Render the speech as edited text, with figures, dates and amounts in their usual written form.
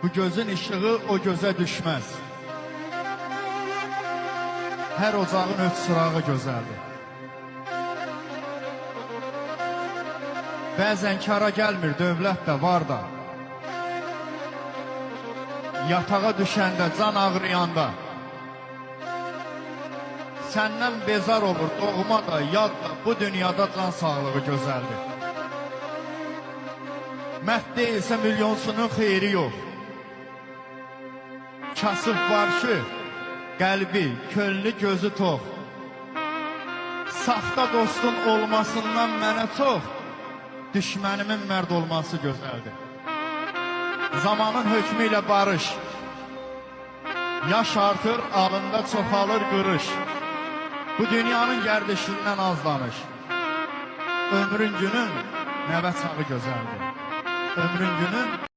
Bu gözün işığı o gözə düşməz. Hər ocağın öz çırağı gözəldir. Bəzən kara gəlmir dövlət də var da. Yatağa düşəndə, can ağrıyanda səndən bezar olur doğma da, yad da, bu dünyada can sağlığı gözəldir. Mərd deyilsə milyonsunun xeyri yox. Kasıb var ki, qəlbi, könlü, gözü tox. Saxta dostun olmasından mənə çox, düşmənimin mərd olması gözəldir. Zamanın hökmü ilə barış. Yaş artır, alında çoxalır qırış. Bu dünyanın gərdişindən az danış. Ömrün günün nəvə çağı gözəldir. Ömrün günün